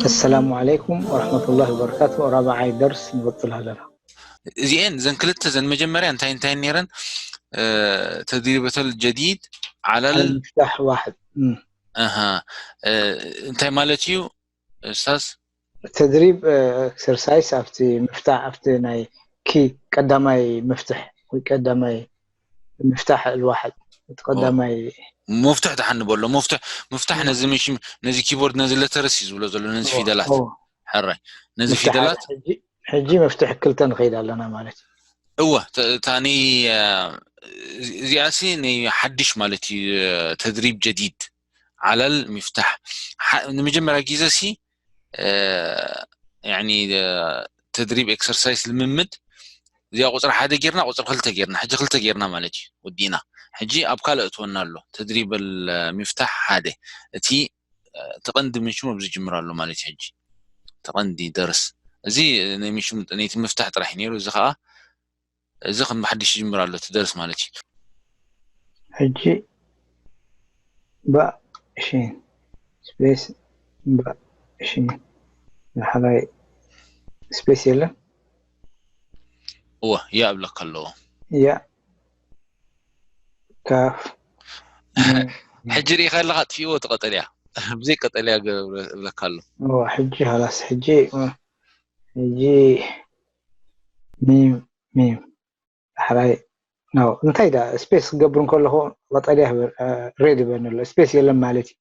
السلام عليكم ورحمة الله وبركاته. ራብዓይ ደርስ ንቕጽል ኣለና። እዚኤን ዘን ክልተ ዘን መጀመርያ እንታይ እንታይ ነይረን? ተድሪበተል ጀዲድ ዓለል المفتاح واحد. ኣሃ፣ እንታይ ማለት እዩ ኡስታዝ? ተድሪብ ኤክሰርሳይስ ኣብቲ ምፍታሕ ኣብቲ ናይ ኪ ቀዳማይ ምፍትሕ ወይ ቀዳማይ ምፍታሕ الواحد እቲ ቀዳማይ መፍትሕ ድሓን ንበሎ። መፍትሕ ምፍታሕ ነዚ ምሽ ነዚ ኪቦርድ ነዚ ለተርስ እዩ ዝብሎ ዘሎ ነዚ ፊደላት። ሕራይ ነዚ ፊደላት ሕጂ መፍትሕ ክልተ ንኸይድ ኣለና ማለት እዩ። እወ ታኒ እዚኣሲ ናይ ሓድሽ ማለት እዩ። ተድሪብ ጀዲድ ዓለል ሚፍታሕ ንመጀመርያ ግዜ ሲ ተድሪብ ኤክሰርሳይስ ልምምድ እዚኣ ቁፅሪ ሓደ ጌርና ቁፅሪ ክልተ ጌርና ሕጂ ክልተ ጌርና ማለት እዩ። ወዲእና ሕጂ ኣብ ካልእ እትወና ኣሎ። ተድሪብ ሚፍታሕ ሓደ እቲ ተቐንዲ ምንሽሙ ኣብዚ ጅምር ኣሎ ማለት እዩ። ሕጂ ተቐንዲ ደርስ እዚ ናይ ምንሽሙ ነይቲ ምፍታሕ ጥራሕ ነይሩ። እዚ ከዓ እዚ ከም ብሓድሽ ይጅምር ኣሎ እቲ ደርስ ማለት እዩ። ሕጂ ባእ ሽን ስፔስ ባእ ሽን ንሓላይ ስፔስ የለን። እወ ያ እብለካ ኣለዎ። ያ ካፍ ሕጂ ሪኢኻ ኣለኻ ኣጥፊእዎ እቲ ቀጠልያ ብዘይ ቀጠልያ እብለካ ኣሎ። እወ ሕጂ ኸላስ ሕጂ ሕጂ ሚም ሚም ዳሕራይ ነው እንታይ ዳ ስፔስ ክገብር እንከለኹ ቀጠልያ ሬድ ይበን ኣሎ። ስፔስ የለን ማለት እዩ።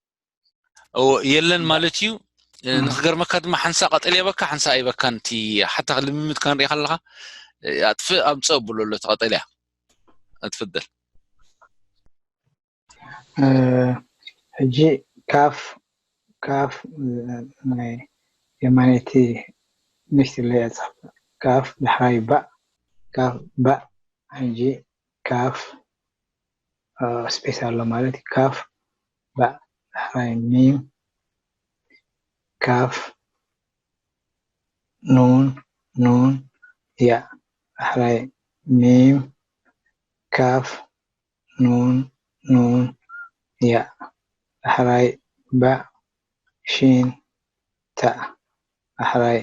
የለን ማለት እዩ። ንክገርመካ ድማ ሓንሳ ቀጠልያ በካ ሓንሳ ኣይበካን። እቲ ሓታ ልምምድ ከንሪኢ ከለካ ኣጥፍእ ኣምፅእ ኣብሎ ኣሎ እቲ ቀጠልያ። ኣትፍደል ሕጂ ካፍ ካፍ ናይ የማነይቲ ንእሽትለይ ኣጻፍ ካፍ ዳሕራይ ባእ ካፍ ባእ ሕጂ ካፍ ስፔስ ኣሎ ማለት እዩ። ካፍ ባእ ዳሕራይ ሚም ካፍ ኑን ኑን ያእ ዳሕራይ ሚም ካፍ ኑን ኑን ያእ ዳሕራይ ባእ ሺን ታእ ዳሕራይ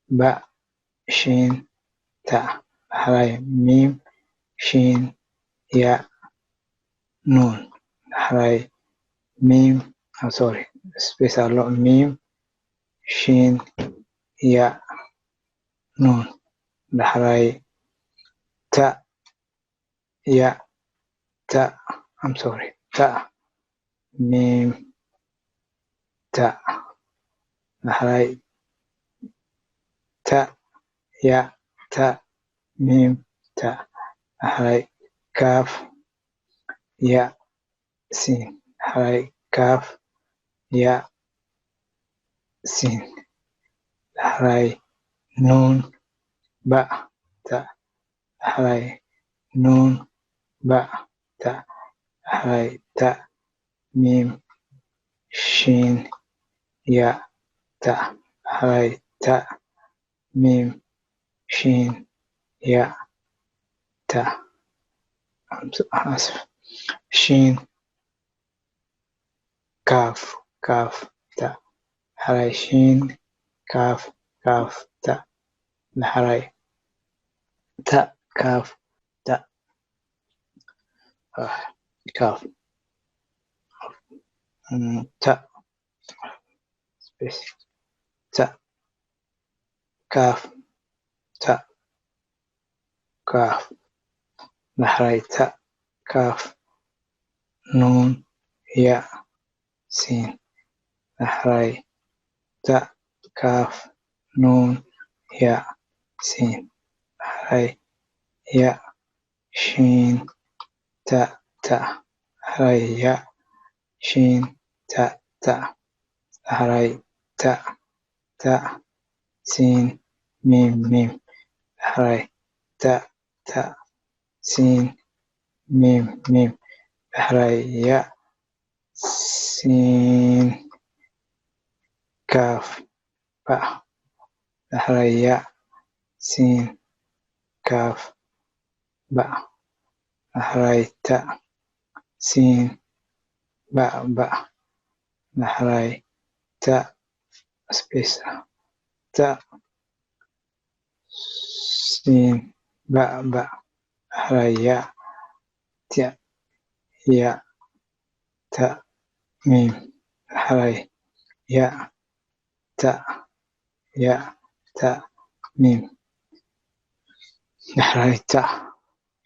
ባእ ሺን ታእ ዳሕራይ ሚም ሺን ያእ ኑን ዳሕራይ ሚም ሶሪ ስፔስ ኣሎ ሚም ሺን ያእ ኑን ዳሕራይ ታእ ያእ ታእ ኣም ሶሪ ታእ ሚም ታእ ዳሕራይ ታእ ያእ ታእ ሚም ታእ ዳሕራይ ካፍ ያእ ሲን ዳሕራይ ካፍ ያእ ሲን ዳሕራይ ኑን ባእ ታእ ዳሕራይ ኑን ባእ ታእ ዳሕራይ ታእ ሚም ሺን ያእ ታእ ዳሕራይ ታእ ሚም ሺን ያእ ታእ ሓስፍ ሺን ካፍ ካፍ ታእ ዳሕራይ ሺን ካፍ ካፍ ታእ ዳሕራይ ታእ ካፍ ታእ ካፍ ታእ ስፔስ ታእ ካፍ ታእ ካፍ ዳሕራይ ታእ ካፍ ኑን ያእ ሲን ዳሕራይ ታእ ካፍ ኑን ያእ ሲን ዳሕራይ ያእ ሺን ታእ ታእ ዳሕራይ ያእ ሺን ታእ ታእ ዳሕራይ ታእ ታእ ሲን ሚም ሚም ዳሕራይ ታእ ታእ ሲን ሚም ሚም ዳሕራይ ያእ ሲን ካፍ ባእ ዳሕራይ ያእ ሲን ካፍ ባእ ዳሕራይ ታእ ሲን፣ ባእ፣ ባእ። ዳሕራይ፣ ታእ፣ ስፔስ፣ ታእ፣ ሲን፣ ባእ፣ ባእ። ዳሕራይ፣ ያእ፣ ትያእ፣ ያእ፣ ታእ፣ ሚም። ዳሕራይ፣ ያእ፣ ታእ፣ ያእ፣ ታእ፣ ሚም። ዳሕራይ፣ ታእ፣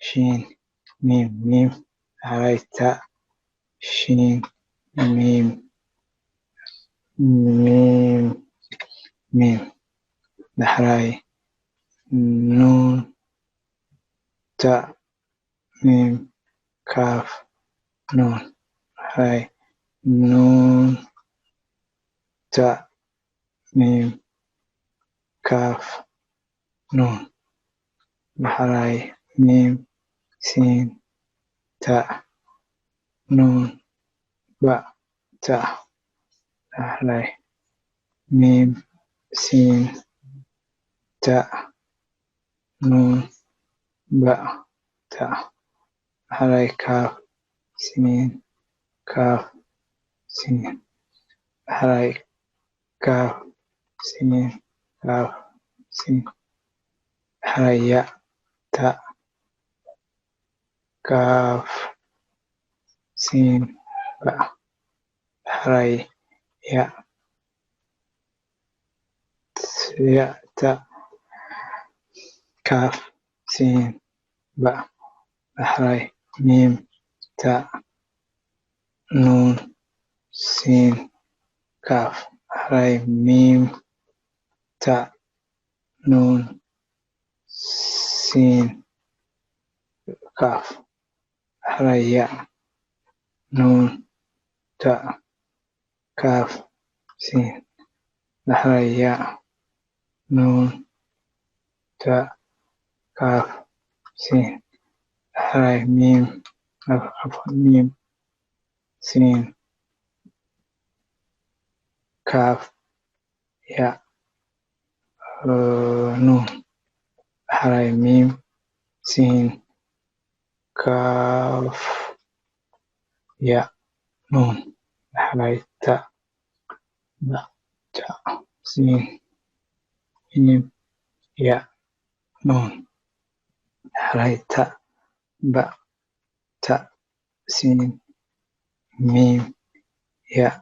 ሺን፣ ሚም፣ ሚም። ዳሕራይ፣ ታእ፣ ሺን፣ ሚም፣ ሚም፣ ሚም። ዳሕራይ፣ ኑን፣ ታእ፣ ሚም፣ ካፍ፣ ኑን። ዳሕራይ፣ ኑን፣ ታእ፣ ሚም፣ ካፍ፣ ኑን። ዳሕራይ፣ ሚም፣ ሲን፣ ታእ፣ ኑን፣ ባእ፣ ታእ። ዳሕራይ፣ ሚም፣ ሲን፣ ታእ፣ ኑን፣ ባእ፣ ታእ። ዳሕራይ፣ ካፍ፣ ሲን፣ ካፍ፣ ሲን። ዳሕራይ፣ ካፍ፣ ሲን፣ ካፍ፣ ሲን። ዳሕራይ፣ ያእ፣ ታእ፣ ካፍ፣ ሲን፣ ባእ። ዳሕራይ፣ ያእ፣ ያእ፣ ታእ፣ ካፍ፣ ሲን፣ ባእ። ዳሕራይ፣ ሚም፣ ታእ፣ ኑን፣ ሲን፣ ካፍ። ዳሕራይ፣ ሚም፣ ታእ፣ ኑን፣ ሲን፣ ካፍ። ዳሕራይ፣ ያእ፣ ኑን፣ ታእ፣ ካፍ፣ ሲን። ዳሕራይ፣ ያእ፣ ኑን፣ ታእ፣ ካፍ፣ ሲን። ዳሕራይ፣ ሚም፣ ዓፍ-፣ ዓፍወን፣ ሚም፣ ሲን፣ ካፍ፣ ያእ፣ ኑን። ዳሕራይ፣ ሚም፣ ሲን፣ ካፍ፣ ያእ፣ ኑን። ዳሕራይ፣ ታእ፣ ባእ፣ ታእ፣ ሲን፣ ሚም፣ ያእ፣ ኑን። ዳሕራይ፣ ታእ፣ ባእ፣ ታእ፣ ሲን፣ ሚም፣ ያእ፣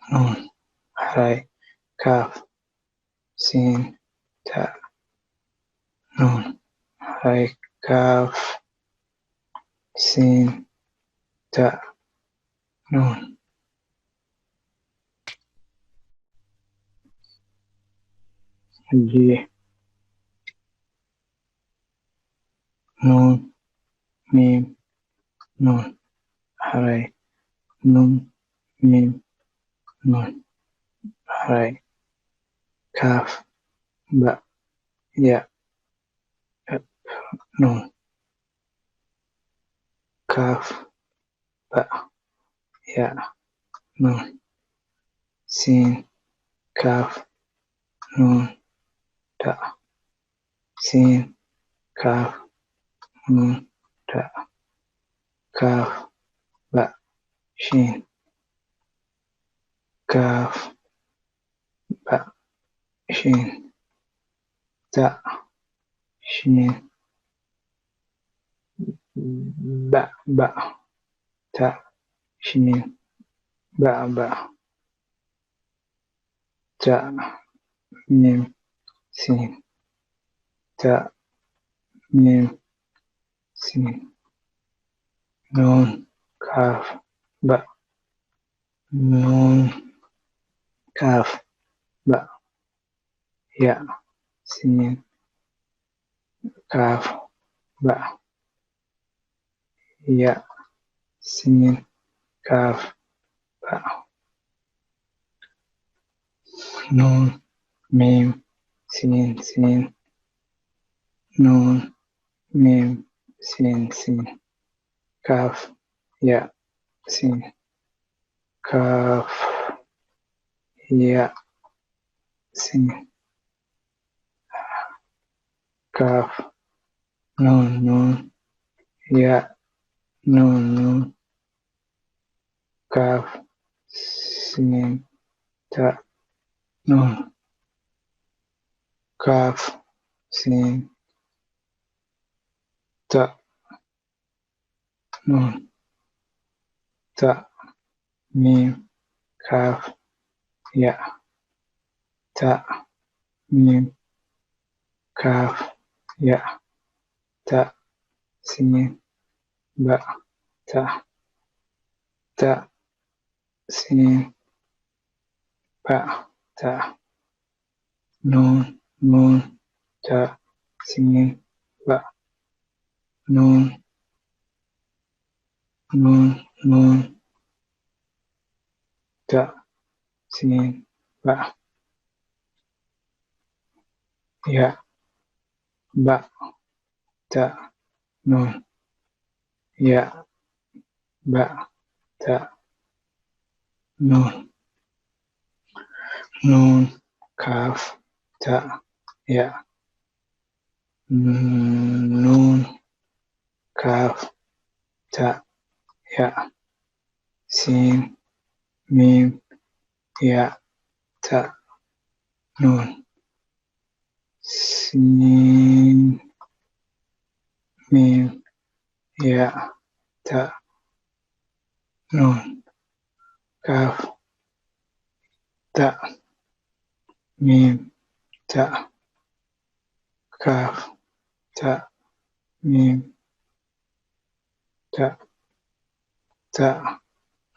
ኑን። ዳሕራይ፣ ካፍ፣ ሲን፣ ታእ፣ ኑን። ዳሕራይ፣ ካፍ፣ ሲን፣ ታእ፣ ኑን። ሕጂ ኑን፣ ሚም፣ ኑን። ዳሕራይ፣ ኑን፣ ሚም፣ ኑን። ዳሕራይ፣ ካፍ፣ ባእ፣ ያእ፣ ኑን። ካፍ፣ ባእ፣ ያእ፣ ኑን። ሲን፣ ካፍ፣ ኑን፣ ታእ። ሲን፣ ካፍ፣ ኑን፣ ታእ። ካፍ፣ ባእ፣ ሺን። ካፍ፣ ባእ፣ ሺን። ታእ፣ ሺን። ባእ፣ ባእ፣ ታእ፣ ሺን። ባእ፣ ባእ። ታእ፣ ሚም፣ ሲን። ታእ፣ ሚም፣ ሲን። ኑን፣ ካፍ፣ ባእ። ኑን፣ ካፍ፣ ባእ። ያእ፣ ሲን፣ ካፍ፣ ባእ። ያእ፣ ሲን፣ ካፍ፣ ባእ። ኑን፣ ሚም፣ ሲን፣ ሲን። ኑን፣ ሚም፣ ሲን፣ ሲን። ካፍ፣ ያእ፣ ሲን። ካፍ፣ ያእ፣ ሲን። ካፍ፣ ኑን፣ ኑን። ያእ፣ ኑን፣ ኑን። ካፍ ሲን ታእ ኑን። ካፍ ሲን ታእ ኑን። ታእ ሚም ካፍ ያእ። ታእ ሚም ካፍ ያእ። ታእ ሲን ባእ። ታእ ታእ ሲን ባእ። ታእ ኑን ኑን። ታእ ሲን ባእ። ኑን ኑን ኑን። ታእ ሲን ባእ። ያእ ባእ። ታእ ኑን። ያእ ባእ። ታእ ኑን። ኑን ካፍ ታእ ያእ። ኑን ካፍ ታእ ያእ። ሲን ሚም ያእ ታእ ኑን። ሲን ሚም ያእ ታእ ኑን። ካፍ ታእ ሚም ታእ። ካፍ ታእ ሚም ታእ። ታእ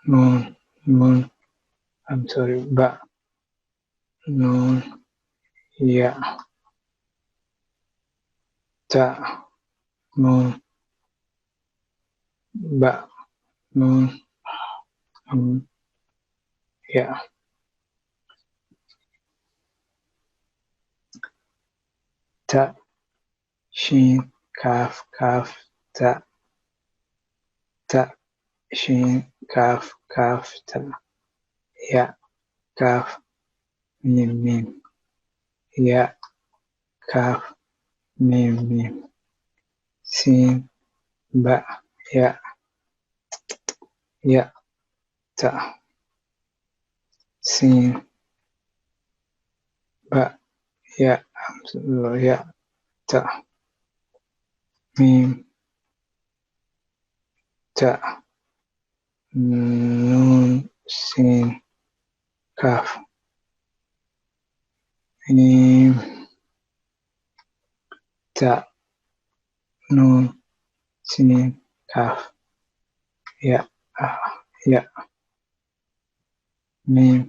ኑን ኑን። I'm sorry፣ ባእ። ኑን ያእ። ታእ ኑን ባእ። ኑን ኑን ያእ። ታእ ሺን ካፍ ካፍ ታእ። ታእ ሺን ካፍ ካፍ ታእ። ያእ ካፍ ሚም ሚም። ያእ ካፍ ሚም ሚም። ሲን ባእ ያእ። ያእ ታእ። ሲን ባእ ያእ። ያእ ታእ። ሚም ታእ። ኑን ሲን ካፍ። ሚም ታእ ኑን ሲን ካፍ። ያእ ያእ። ሚም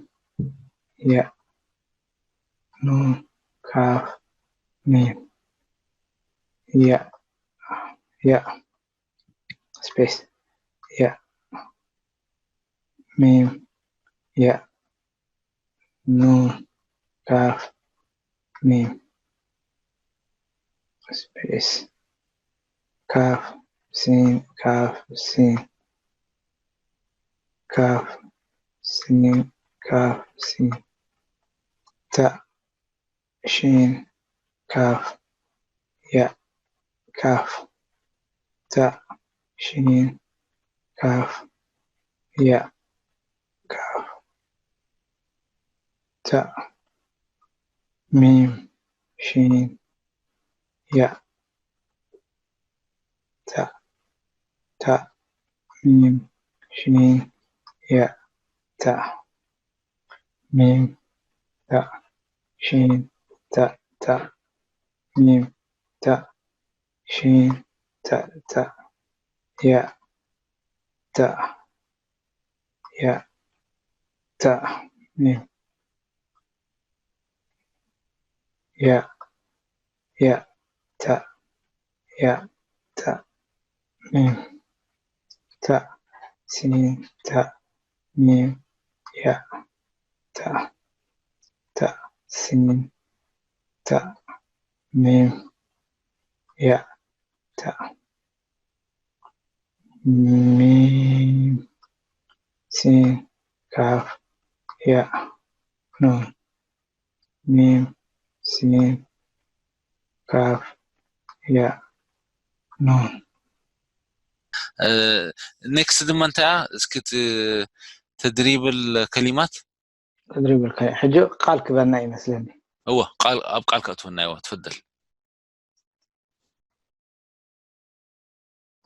ያእ። ኑን ካፍ ሚም። ያእ ያእ። ስፔስ። ያእ ሚም ያእ። ኑን ካፍ ሚም። ስፔስ። ካፍ ሲን ካፍ ሲን። ካፍ ሲን ካፍ ሲን። ታእ ሺን ካፍ ያእ። ካፍ ታእ ሺን ካፍ ያእ። ካፍ ታእ ሚም ሺን ያእ። ታእ ታእ ሚም ሺን ያእ። ታእ ሚም ታእ ሺን ታእ። ታእ ሚም ታእ ሺን ታእ። ታእ ያእ። ታእ ያእ። ታእ ሚም ያእ። ያእ ታእ። ያእ ታእ ሚም። ታእ ሲን ታእ ሚም ያእ። ታእ ታእ ሲን ታእ ሚም ያእ። ታእ ሚም ሲን ካፍ ያእ ኑን። ሚም ሲን ካፍ ያእ ኑን። ኔክስት ድማ እንታይ እያ? እስኪ እቲ ተድሪብል ከሊማት ተድሪብል ከ ሕጂ ቃል ክበና ይመስለኒ እወ ቃል ኣብ ቃል ከእትወና እወ ትፈደል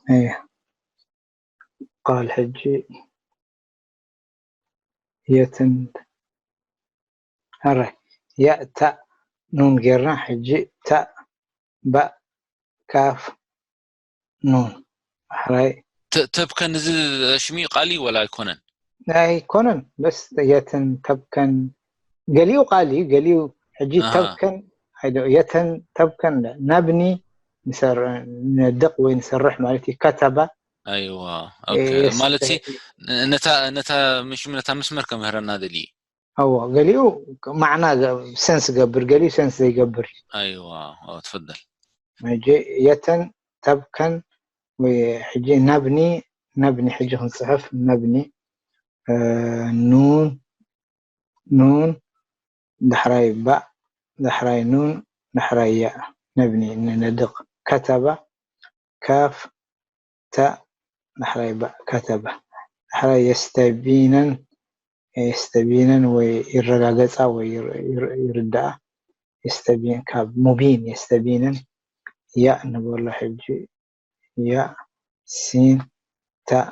እየ ቃል ሕጂ የትን ኣረ ያእ ታእ ኑን ጌርና ሕጂ ታእ ባእ ካፍ ኑን ኣሕራይ ተብከን እዚ ሽሚ ቃል እዩ ወላ ኣይኮነን ኣይኮነን በስ የትን ተብከን ገሊኡ ቃል እዩ ገሊኡ ሕጂ ተብከን የተን ተብከን ናብኒ ንደቕ ወይ ንሰርሕ ማለት እዩ ከተባ ኣይዋ ማለት ነታ ምሽም ነታ መስመር ከምህረና ደሊ ኣዎ ገሊኡ ማዕና ሰንስ ገብር ገሊኡ ሰንስ ዘይገብር ኣይዋ ትፈደል የተን ተብከን ወይ ሕጂ ናብኒ ናብኒ ሕጂ ክንፅሕፍ ናብኒ ኑን ኑን ዳሕራይ ባእ ዳሕራይ ኑን ዳሕራይ ያእ ነብኒ ንነድቕ ከተበ ካፍ ታእ ዳሕራይ ባእ ከተበ ዳሕራይ የስተቢነን የስተቢነን ወይ ይረጋገፃ ወይ ይርዳኣ የስተቢን ካብ ሙቢን የስተቢነን ያእ ንበሎ ሕጂ ያእ ሲን ታእ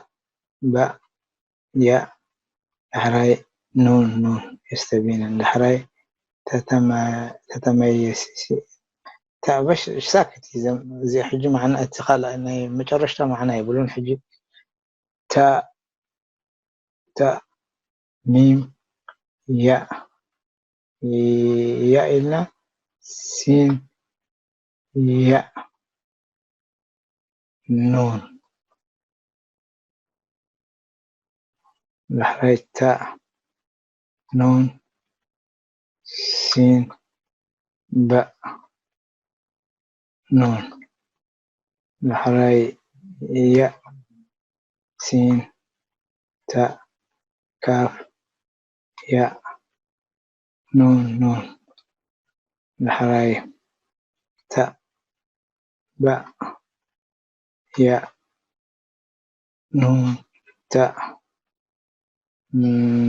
ባእ ያእ ዳሕራይ ኑን ኑን የስተቢነን ዳሕራይ ተተመየሲሲ ታበሽ ሳክት እዩ እዚ ሕጂ ማዕና እቲ ካልእ ናይ መጨረሽታ ማዕና የብሉን ሕጂ ታ ታ ሚም ያእ ያእ ኢልና ሲን ያእ ኑን ዳሕራይ ታእ ኑን ሲን ባእ ኑን ዳሕራይ ያእ ሲን ታእ ካፍ ያእ ኑን ኑን ዳሕራይ ታእ ባእ ያእ ኑን ታእ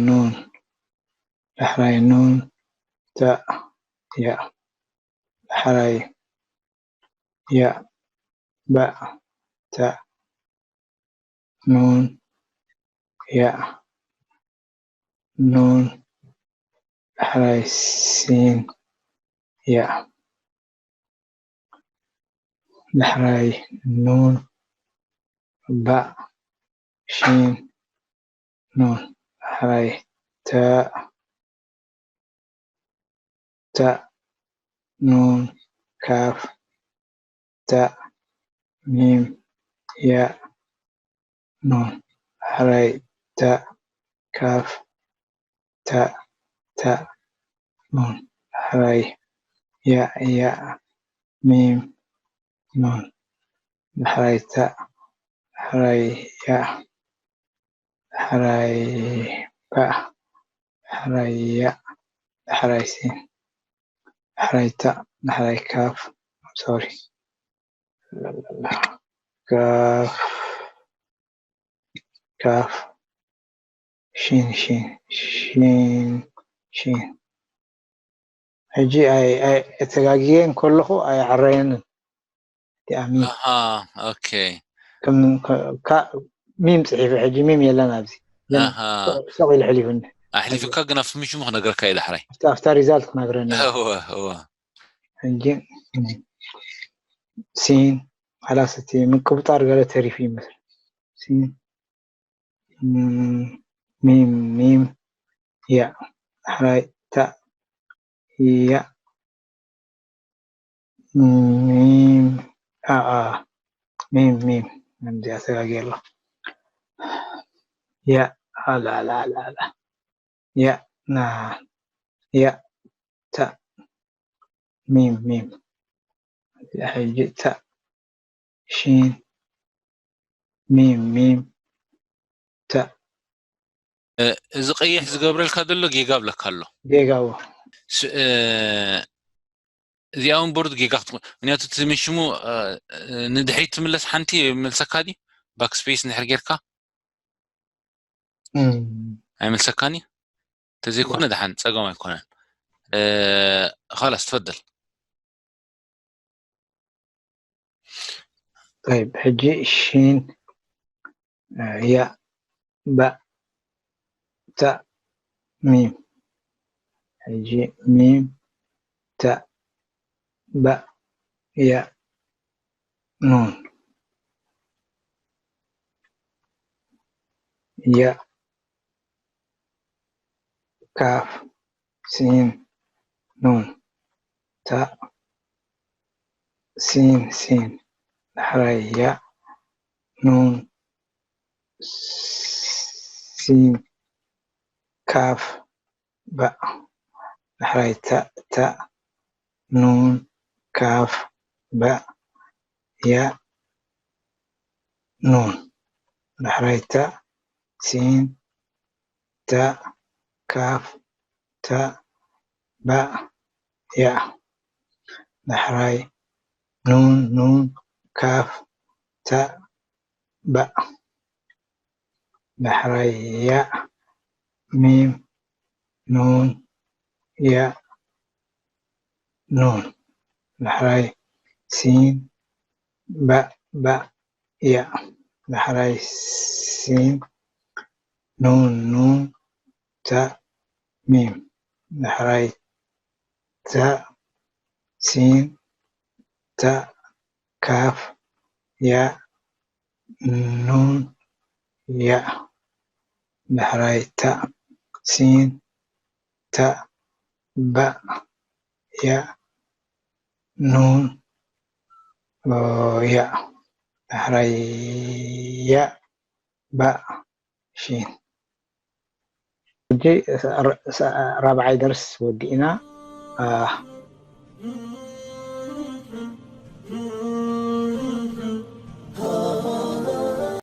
ኑን ዳሕራይ ኑን ታእ ያእ ዳሕራይ ያእ ባእ ታእ ኑን ያእ ኑን ዳሕራይ ሲን ያእ ዳሕራይ ኑን ባእ ሺን ኑን ዳሕራይ ታእ ታእ ኑን ካፍ ታእ ሚም ያእ ኑን ዳሕራይ ታእ ካፍ ታእ ታእ ኑን ዳሕራይ ያእ ያእ ሚም ኑን ዳሕራይ ታእ ዳሕራይ ያእ ዳሕራይ ባእ ዳሕራይ ያእ ዳሕራይ ሲን ዳሕራይ ታእ ዳሕራይ ካፍ ሶሪ ካፍ ካፍ ሺን ሺን ሺን ሺን ሕጂ ተጋጊየ እንከለኹ ኣይዓረየንን እቲኣ ሚም ኦኬ ሚም ፅሒፈ ሕጂ ሚም የለን ኣብዚ ሰቕ ኢሉ ሕሊፉኒ ኣሕሊፍካ ግን ኣብቲ ምሽሙ ክነግረካ እዩ ዳሕራይ ኣብታ ሪዛልት ክነግረኒ እወ እወ ሕጂ ሲን ሓላስ እቲ ምቅብጣር ገለ ተሪፉ ይመስል ሲን ሚም ሚም ያ ዳሕራይ ታ ያ ሚም ኣኣ ሚም ሚም ከምዚኣ ተጋጊ ኣሎ ያ ኣላላላላ ያ ና ያ ታ ሚም ሚም እዚኣ ሕጂ ታ ሺን ሚም ሚም ታ እዚ ቀይሕ ዝገብረልካ ዘሎ ጌጋ ብለካ ኣሎ ጌጋዎ እዚኣ እውን ቦርድ ጌጋ ክትኮን ምክንያቱ እቲ ምሽሙ ንድሕሪት ትምለስ ሓንቲ መልሰካ ዲ ባክስፔስ እንድሕር ጌርካ ኣይመልሰካን እዩ? ተዘይኮነ ደሓን ጸገም ኣይኮነን። እ፣ ኻላስ ትፈደል። طيب ሕጂ ሺን እ፣ ያእ ባእ ታእ ሚም። ሕጂ ሚም ታእ ባእ ያእ ኑን። ያእ ካፍ ሲን ኑን ታእ ሲን ሲን ዳሕራይ ያእ ኑን ሲን ካፍ ባእ ዳሕራይ ታእ ታእ ኑን ካፍ ባእ ያእ ኑን ዳሕራይ ታእ ሲን ታእ ካፍ ታእ ባእ ያእ ዳሕራይ ኑን ኑን ካፍ ታእ ባእ ዳሕራይ ያእ ሚም ኑን ያእ ኑን ዳሕራይ ሲን ባእ ባእ ያእ ዳሕራይ ሲን ኑን ኑን ታእ ሚም ዳሕራይ ታእ ሲን ታእ ካፍ ያእ ኑን ያእ ዳሕራይ ታእ ሲን ታእ ባእ ያእ ኑን ያእ ዳሕራይ ያእ ባእ ሺን። ሕጂ ራብዓይ ደርስ ወዲእና።